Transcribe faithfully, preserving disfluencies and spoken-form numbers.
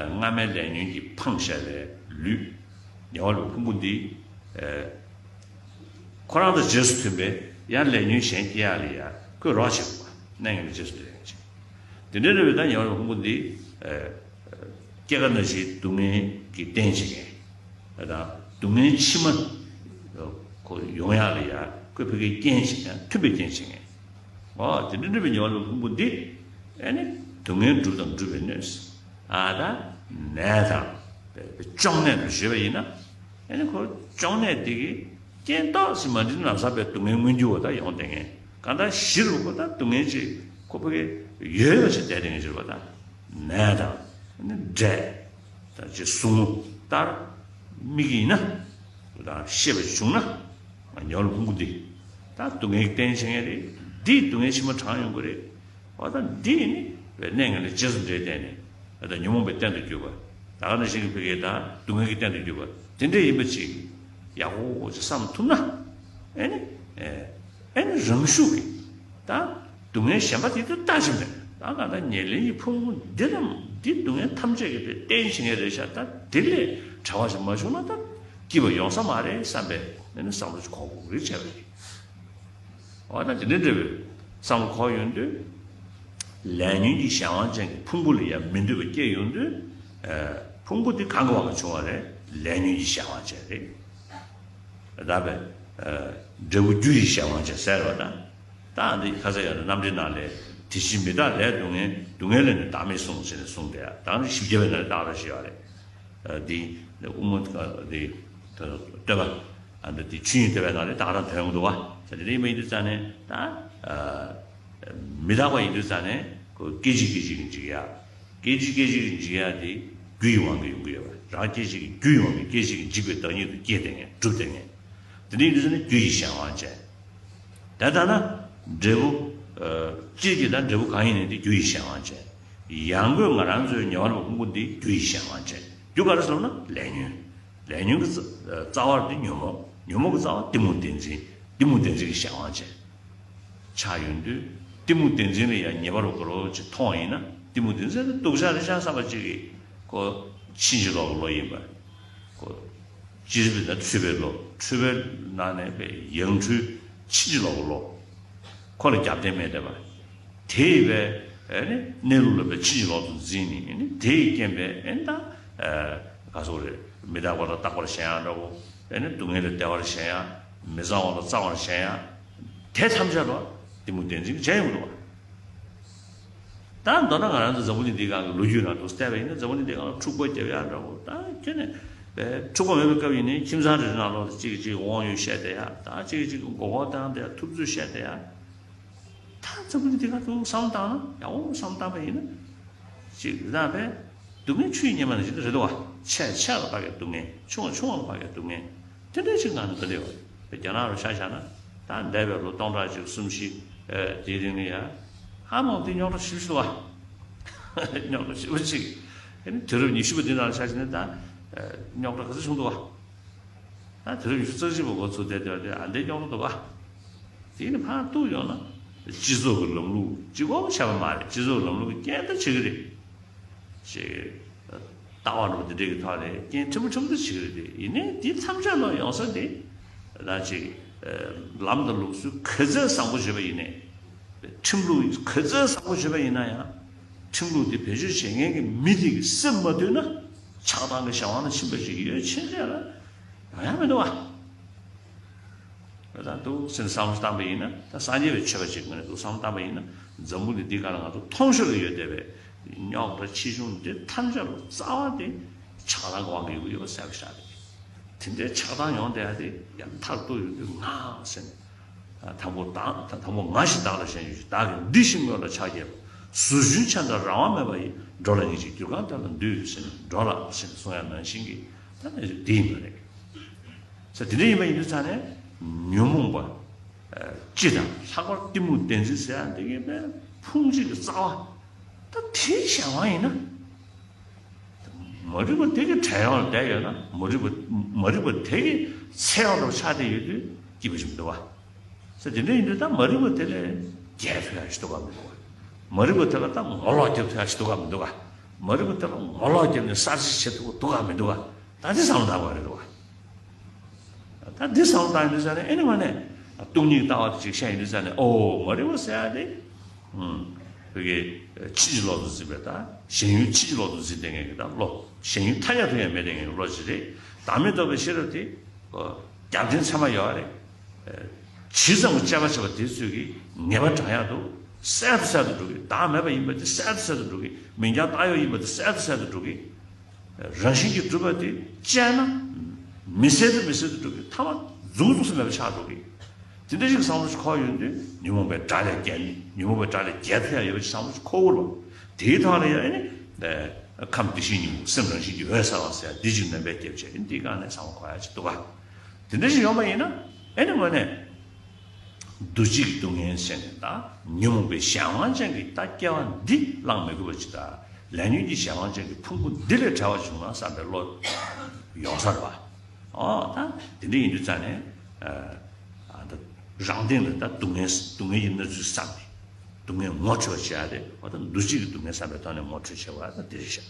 སྔ་མའི་ལས་ཉོན་གྱིས་འཕངས་བཞག་པའི་ལུས་ཉེ་བར་ལུས་ཕུང་པོ་འདི། ཁོ་རང་དང་རྗེས་སུ་མཐུན་པའི་ཡང་ལས་ཉོན་གཞན་སྐྱེ་ཡག་ལ་ཡང་ཁོས་རོགས་བྱེད་དགོས་པ། གནས་ངན་ལས་རྗེས་སུ་འདུལ་ཡག་ཅིག་དེ་འདྲའི་རེ་བའི་ད་ཉེ་བར་ལུས་ཕུང་པོ་འདི། སྐྱེ་རྒ་ན་འཆིའི་སྡུག་བསྔལ་གྱི་རྟེན་བྱེད་མཁན། ད་སྡུག་བསྔལ་ཕྱི་མ་ཁོ་ཡོང་ཡག་ལ་ཡང་ཁོས་ཕ་གིའི་རྐྱེན་བྱེད་མཁན། མཐུན་པའི་རྐྱེན་བྱེད་མཁན། འོ་དེ་འདྲ་འདྲ་བའི་ཉེ་བར་ལུས་ཕུང་པོ་འདི། ཨེ་ནི་སྡུག་བསྔལ་སྒྲུབ་དང་སྒྲུབ་པའི་སྣོད། ཨ་ད་ནད་དང་གཅོང་ནད་དུ་བརྗོད་པ་ཡིན་ན། ཨེ་ནི་ཁོ་གཅོང་ནད་འདི་གི་རྐྱེན་ཏོག་ཙམ་མ་འགྲིག་ན་ལམ་སང་པའི་སྡུག་བསྔལ་མངོན་གྱུར་བ་ད་ཡོང་བསྡད་མཁན། གང་ལྟར་གཞི་རུ་ཁོ་ད་སྡུག་བསྔལ་ཅིག་ཁོ་ཕ་གི་ཡོད་ཡོད་ཅིག་བསྡད་བསྡད་མཁན་ཅིག་རེད་པ། ད་ནད་དང་ནི་འབྲས་དང་ཅིག་ཟུག་རྔུ་ལྟར་དམིགས་ཀྱི་ཡིན་ན། ད་ཤེས་པ་བྱུང་ན། ཉེ་བར་ལུས་ཕུང་པོ་འདི་ད་སྡུག་བསྔལ་གྱི་རྟེན་བྱེད་མཁན་རེད། འདིས་སྡུག་བསྔལ་ཕྱི་མ་དྲངས་ཡོང་གི་རེད། འོ་ད་འདི་ནི་བའི་གནས་ངན་ལས་རྗེས་སུ་འབྲེལ་བརྟེན་ནས། ད་ཉོན་མོངས་པའི་རྟེན་དུ་གྱུར་པ། ད་ག་ནང་བཞིན་གྱི་ཕ་གིའི་ད་སྡུག་བསྔལ་གྱི་རྟེན་དུ་གྱུར་པ་དེ་འདྲ་ཡིན་པ་ཅིག་ཡག་པོ་ཅིག་བསམ་ཐུབ་ན། ཨེ་ནི། ཨེ་ནི་རང་ཤུགས་ཀྱིས་ད་སྡུག་བསྔལ་གཞན་པ་དེ་ཚོ་ལྟ་བཞིན་པས། ད་ག་ད་ཉེར་ལེན་གྱི་ཕུང་པོ་འདི་རྣམས་འདི་སྡུག་བསྔལ་ཐམས་ཅད་ཀྱི་རྟེན་བྱེད་མཁན་རེད་ཤག་ད་དེ་ལས་བྲལ་བ་ཞིག་མ་བྱུང་ན་ད་སྐྱིད་པ་ཡོང་ས་མ་རེད་བསམ་པའི་ཨེ་ནི་བསམ་བློ་ཞིག་འཁོར་དགོས་རེད་བྱས་པ་རེད། འོ་ན་དེ་འདྲ་འདྲ་བའི་བསམ་བློ་འཁོར་ཡོང་དུས། ལས་ཉོན་གྱི་གཞན་དབང་ཅན་གྱི་ཕུང་པོ་ལ་ཡང་མི་འདོད་པ་སྐྱེ་ཡོང་དུས། ཕུང་པོ་དེ་གང་གི་དབང་གིས་བྱུང་བ་རེད། ལས་ཉོན་གྱི་གཞན་དབང་ཅན་རེད། ད་བས། འབྲས་བུ་རྒྱུ་ཡི་གཞན་དབང་ཅན་ཟེར་བ་དང་། ད་འདི་ཁ་ཚ་ཡང་རྣམ་འགྲེལ་ནང་ལས་དེ་བཞིན་མི་རྟག་ལས་སྡུག་བསྔལ། སྡུག་བསྔལ་ལས་ནི་བདག་མེད་གསུངས་ཟེར་ནས་གསུངས་ཏེ། ད་ནི་བཞི་བརྒྱ་པའི་ནང་ལས་བཏགས་ར་ཞེས་པ་རེད། འདི་དབུ་མ་འདི་བསྟོད་པ། ཨ་འདི་དེ་ཆོས་དབྱིངས་བསྟོད་པའི་ནང་ལས་ད་ག་རང་ཐོན་ཡོང་འདུག་བ། ད་དེ་འདྲ་ཡིན་པ་ཡིན་དུས་ཙང་ནས་ད། མི་རྟག་པ་ཡིན་དུས་ཙང་ནས་ཁོ་སྐད་ཅིག་སྐད་ཅིག་གིས་འཇིག་ཡ། སྐད་ཅིག་སྐད་ཅིག་གིས་འཇིག་ཡ་དེ་རྒྱུ་ཡི་དབང་གིས་ཡོང་གི་ཡོད་པ། རང་སྐད་ཅིག་གིས་རྒྱུ་ཡི་དབང་གིས་སྐད་ཅིག་གིས་འཇིག་པའི་བདག་ཉིད་དུ་སྐྱེས་བསྡད་མཁན། གྲུབ་བསྡད་མཁན། དེ་འདྲ་ཡིན་དུས་ཙང་ནས་རྒྱུ་ཡི་གཞན་དབང་ཅན། དེ་ལྟ་ན་འབྲས་བུ། སྤྱིར་གྱི་ད་འབྲས་བུ་གང་ཡིན་ནའི་དེ་རྒྱུ་ཡི་གཞན་དབང་ཅན། ཡང་སྒོས་ང་རང་ཚོའི་ཉེ་བར་ལུས་ཕུང་པོ་འདི་རྒྱུ་ཡི་གཞན་དབང་ཅན། རྒྱུ་ག་རེ་ཟེར་ན་ལས་ཉོན། ལས་ཉོན་གྱི་རྩ་རྩ་བ་འདི་ཉོན་མོངས། ཉོན་མོངས་ཀྱི་རྩ་བ་གཏི་མུག་བདེན་འཛིན། གཏི་མུག་བདེན་འཛིན་གྱི་གཞན་དབང་ཅན། ཆགས་ཡོང་དུས་གཏི་མུག་བདེན་འཛིན་ལ་ཡང་ཉེ་བར་དུ་ག་རེ་ཅིག་མཐོང་བ་ཡིན་ན། གཏི་མུག་བདེན་འཛིན་ནི་སྡུག་ཅག་རེད་ཤག་བསམ་པ་ཅིག་གིས་ཁོ་ཕྱིན་ཅི་ལོག་གི་བློ་ཡིན་པ། ཁོ་སྤྱིར་བཏང་ན་འཁྲུལ་པའི་བློ། འཁྲུལ་པའི་ནང་ནས་པའི་ཡང་འཁྲུལ་ཕྱིན་ཅི་ལོག་གི་བློ། ཁོ་ལ་རྒྱབ་རྟེན་མེད་བསྡད་པ། དེ་ཡི་བའི་ཨེ་ནི་གནས་ལུགས་ལ་བའི་ཕྱིན་ཅི་ལོག་ཏུ་འཛིན་ནས། ཨེ་ནི་དེ་ཡི་རྐྱེན་པས་ཨེ་ནི་ད་ག་ཟེར་དགོས་རེད། མི་རྟག་པ་ལ་རྟག་པར་ཞེན་ཡག་འདྲ་བོ། ཨེ་ནི་སྡུག་བསྔལ་ལ་བདེ་བར་ཞེན་ཡག་མི་གཙང་བ་ལ་གཙང་བར་ཞེན་ཡག་དེ་ཐམས་ཅད་ལ་གཏི་མུག་བདེན་འཛིན་གྱིས་བྱས་ཡོང་གི་འདུག་བ། ད་མདོར་ན་ང་རང་ཚོ་འཛམ་བུ་གླིང་འདིའི་སྒང་གི་ལོ་རྒྱུས་ནང་དུ་བལྟས་པ་ཡིན་ན། འཛམ་བུ་གླིང་འདིའི་སྒང་ལ་འཁྲུག་པ་རྒྱབ་ཡག་འདྲ་བོ། ད་ཁྱོན་ནས་འཁྲུག་པ་མེད་པའི་སྐབས་ཡིན་ནའི་ཁྱིམ་ཚང་རེ་རེ་ནང་ལོགས་ལ་གཅིག་གིས་གཅིག་དབང་ཡོད་བཤད་བསྡད་ཡག་ད་གཅིག་གིས་གཅིག་མགོ་སྐོར་བཏང་བསྡད་ཡག་ཐུབ་ཚོད་བཤད་བསྡད་ཡག་ད་འཛམ་བུ་གླིང་འདི་ག་དུ་བསམ་བློ་བཏང་ན། ཡག་པོ་བསམ་བློ་བཏང་པ་ཡིན་ན། ཅིག་རེད་ད་བས། སྡུག་བསྔལ་ཆུ་ཡི་གཉེར་མ་ནང་བཞིན་དུ་རེད་འདུག་བ། ཆེ་ཆེ་ལ་དཔག་པའི་སྡུག་བསྔལ། ཆུང་བ་ཆུང་བ་ལ་དཔག་པའི་སྡུག་བསྔལ། དེ་འདྲ་ཞིག་ངང་ནས་འདུག་ལེ་བ། རྒྱ་ནག་རུ་ཆ་བཞག་ན། ད་འདས་པའི་ལོ་སྟོང་ཕྲག་གཅིག་གསུམ་བཞི་དེའི་རིང་ལ་ཡ། ཧ་མ་དེ་རྙོག་དྲ་ཞེ་པོ་ཞིག་འདུག་བ། རྙོག་དྲ་ཞེ་པོ་ཅིག་ཨེ་ནི་དུས་རབས་ཉི་ཤུ་པ་འདི་ནང་ལ་ཆ་བཞག་ན་ད། རྙོག་དྲ་ག་ཚོད་བྱུང་འདུག་བ། ད་དུས་རབས་ཉི་ཤུ་རྩ་གཅིག་པ་འགོ་ཚུགས་བསྡད་དུས་དེ་ཨ་འདྲའི་རྙོག་དྲ་འདུག་ག་དེ་ནི་ཕར་གཏུགས་ཡོང་ན། སྤྱི་ཚོགས་ཀྱི་ལམ་ལུགས་གཅིག་པོ་བྱས་པ་མ་རེད། སྤྱི་ཚོགས་ཀྱི་ལམ་ལུགས་ཀྱི་རྐྱེན་ད་བྱེད་ཀྱི་རེད། ཅེས། ལྟ་བ་འདྲ་པོ་འདི་འདྲའི་གི་ཐོག་ནས་རྐྱེན་ཕྲན་བུ་ཕྲན་བུ་ད་བྱེད་ཀྱི་རེད་དེ། ཡིན་ནའི་འདི་མཚམས་སྦྱར་ལོག་ཡོང་ས་དེ། ད་ཅིག་ལམ་དང་ལུགས་སྲོལ་ག་ཚོད་བཟང་པོ་བྱས་པ་ཡིན་ནའི། ཁྲིམས་ལུགས་ག་ཚོད་བཟང་པོ་བྱས་པ་ཡིན་ན་ཡང་། ཁྲིམས་ལུགས་དེ་བེད་སྤྱོད་བྱེད་མཁན་གྱི་མི་དེ་གི་སེམས་མ་དོད་ན། ཆགས་སྡང་གི་གཞན་དབང་ལ་ཕྱིན་པ་ཞིག་ཡོད་ཕྱིན་ཆད་ལ་ཡོང་ཡ་མི་འདུག་བ། ད་འདུག་སེ་བསམ་བློ་བཏང་པ་ཡིན་ན། ད་སངས་རྒྱས་པའི་ཆོས་པ་ཅིག་ངོས་ནས་འདུག་བསམ་བློ་བཏང་པ་ཡིན་ན། འཛམ་བུ་གླིང་འདི་སྒང་ལ་ང་ཚོ་མཐོང་ཆོས་ལ་ཡོད་བསྡད་པའི་རྙོག་དྲ་ཆེ་ཆུང་འདི་ཐམས་ཅད་ལ་རྩ་བ་དེ་ཆགས་སྡང་གི་དབང་གིས་ཡོང་གི་ཡོད་པ་གསལ་པོ་ཞིག་རེད། དེ་འདྲའི་ཆགས་སྡང་ཡོང་བསྡད་ཡ་དེ་ཡང་མཐར་གཏུགས་ཡོང་དུས་ང་ཟེར་ནས། དང་པོ་བདག་དང་པོ་ང་ཞེས་བདག་ལ་ཞེན་ཡོད་ཅིང་། བདག་གིས་འདི་ཞེས་དངོས་ལ་ཕྱག་བགྱིས་པ། ཟུར་གཞོན་ཆ་འདྲ་རང་དབང་མེད་པ་ཡི། འགྲོ་ལ་ཉེར་གཅིག་གྱུར་གང་དེ་ལ་འདུད་ཟེར་ནས། འགྲོ་ལ་ཞེས་གསུང་ཡ་ནང་བཞིན་གྱི་ད་ནི་འདི་ཡིན་པ་རེད། ས་དེ་འདྲ་ཡིན་པ་ཡིན་དུས་ཙང་ནས་ཉོན་མོངས་པ་སྤྱི་དང་། ལྷག་པར་གཏི་མུག་བདེན་འཛིན་ཟེར་ཡ་འདི་གི་དཔེ་ཕུང་བྱེད་ཀྱི་རྩ་བ་ད་དེའི་གཞན་དབང་ཡིན་ན། མ་རིག་པ་དེ་གི་བྲལ་ཡོང་ལ་བསྡད་ཡོད་ན། མ་རིག་པ་མ་རིག་པ་དེ་གི་ཚེ་ཡོང་འགྲོ་ཆགས་བསྡད་ཡོད་དུས་སྐྱིད་པོ་ཞིག་མི་འདུག་བ། ས་དེ་འདྲ་ཡིན་དུས་ད་མ་རིག་པ་དེ་ལས་རྒྱལ་ཐུབ་ཡ་ཞིག་འདུག་ག་མི་འདུག་ག་མ་རིག་པ་དེ་ལ་ད་ངོ་ལོག་རྒྱབ་ཐུབ་ཡ་ཞིག་འདུག་ག་མི་འདུག་ག་མ་རིག་པ་དེ་ལ་ངོ་ལོག་བརྒྱབ་ནས་གསར་བརྗེ་བྱེད་ཐུབ་ཀྱི་འདུག་ག་མི་འདུག་ག་ད་འདི་བསམ་བློ་བཏང་དགོས་རེད་འདུག་ག་ད་འདི་བསམ་བློ་བཏང་ཡོང་དུས་ཙང་ནས་ཨེ་ནི་མ་ནས་སྟོང་ཉིད་ལྟ་བ་དེ་ཅིག་བཤད་ཡོང་དུས་ཙང་ནས་ཨོ་མ་རིག་པ་ཟེར་ཡ་དེ་ཨུམ་བོད་ཀྱི་ཕྱིན་ཅི་ལོག་ཏུ་འཛིན་པའི་ད་ཞེན་ཡུལ་ཕྱིན་ཅི་ལོག་ཏུ་འཛིན་བསྡད་མཁན་གྱི་ད་བློ། ཞེན་ཡུལ་ཐ་སྙད་དུ་ཡང་མེད་བསྡད་མཁན་གྱི་བློ་ཅིག་རེད། བདག་མེད་རྟོགས་པའི་ཤེས་རབ་དེ་ཨོ་རྒྱབ་རྟེན་ཚད་མ་ཡོད་རེད། ཇི་ཙམ་གྱི་དཔྱད་པ་བྱས་པ་དེ་ཚོས་ཀྱི་ངེས་པ་དྲངས་ཡག་འདུག་གསལ་དུ་གསལ་དུ་འགྲོ་གི། བདག་མེད་པ་ཡིན་པ་དེ་གསལ་དུ་གསལ་དུ་འགྲོ་གི། མིང་རྐྱང་བཏགས་ཡོད་ཡིན་པ་དེ་གསལ་དུ་གསལ་དུ་འགྲོ་གི། རང་བཞིན་གྱིས་གྲུབ་པ་དེ་དཔྱད་ན་མི་གསལ་དུ་མི་གསལ་དུ་འགྲོ་གི། ཐ་མ་རྫོགས་རྫོགས་སུ་མེད་པ་ཆགས་འགྲོ་གི། དེ་འདྲ་ཞིག་བསམ་བློ་ཞིག་འཁོར་ཡོང་དུས་ཉོན་མོངས་པའི་དགྲ་ལས་རྒྱལ་ནས་ཉོན་མོངས་པའི་དགྲ་ལས་རྒྱལ་ཐུབ་ཡག་ཡོད་པ་ཞིག་བསམ་བློ་ཞིག་འཁོར་དགོས་རེད་པ། དེའི་ཐོག་ལ་ཡང་ཨེ་ནི་ཁམས་བདེ་གཤེགས་སྙིང་པོ་སེམས་རང་བཞིན་གྱིས་འོད་གསལ་བ་ཟེར་ཡག་འདི་ཅིག་ནན་པའི་སྐྱེ་བྱས་ཨེ་ནི་འདི་སྒང་ནས་བསམ་བློ་འཁོར་ཡག་ཅིག་འདུག་ག་དེ་འདྲ་ཞིག་ཡོང་པ་ཡིན་ན་ཨེ་ནི་དངོས་གནས། འདུ་བྱེད་ཀྱི་སྡུག་བསྔལ་ཅན་གྱི་དང་ཉོན་མོངས་པའི་གཞན་དབང་ཅན་གྱི་ད་སྐྱེ་བ་འདི་བླང་མི་དགོས་པ་ཅིག་དང་ལས་ཉོན་གྱི་གཞན་དབང་ཅན་གྱི་ཕུང་པོ་འདི་ལས་བྲལ་བ་བྱུང་ན་བསམ་པའི་བློ་ཡོང་ས་རེད་པ། ཨོ་ད་དེ་འདྲ་ཡིན་དུས་ཙང་ནས་ཨ་ད་རང་སྟེང་ལ་ད་སྡུག་བསྔལ་སྡུག་བསྔལ་གྱི་གནས་ཚུལ་བསམ་ནས་སྡུག་བསྔལ་ངོ་འཕྲོད་པ་བྱེད་ཡག་དེ་ཨོ་ད་འདུ་བྱེད་ཀྱི་སྡུག་བསྔལ་བསམ་པའི་ཐོག་ནས་ངོ་འཕྲོད་བྱེད་པ་ད་དེ་རེད་ཤག